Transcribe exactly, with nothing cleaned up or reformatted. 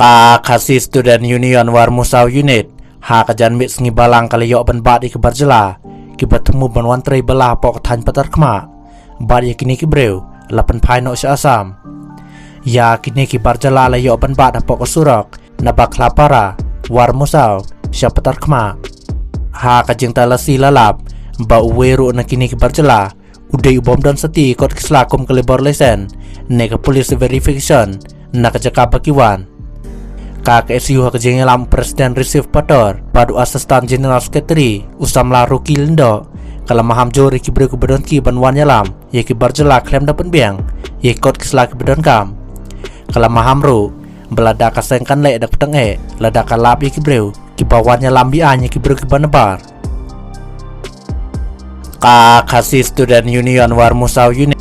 Ka Khasi Student Union War Musaw Unit ha ka janmiet sngi Balang ka la ïoh ban bat ïa ki bar jylla kiba thmu ban wan trei bylla hapoh ka thaiñ Patarkhmah bad ïa kine ki briew la pynphai noh sha Assam. Ïa kine ki bar jylla la ïoh ban bat hapoh ka surok na Bakhlapara, War Musaw, sha Patarkhmah. Ha ka jingtalasi la lap ba uwei ruh na kine ki bar jylla u dei u bym don sati kot ki sla kum ka labour license ne ka police verification na ka jaka ba ki wan. Ka KSU ha ka jingïalam u President Receive Pator bad u Assistant General Secretary u samla Rocky Lyngdoh ka la maham jur ïa ki briew kiba don ki ban wan ïalam ïa ki bar jylla khlem da pynbiang ïa ki kot ki sla kiba donkam. Ka la maham ruh ba lada ka seng kan leh da ka pdeng eh lada ka lap ïa ki briew kiba wan ïalam biang ïa ki briew kiba nabar. Ka Khasi Student Union War Musaw Unit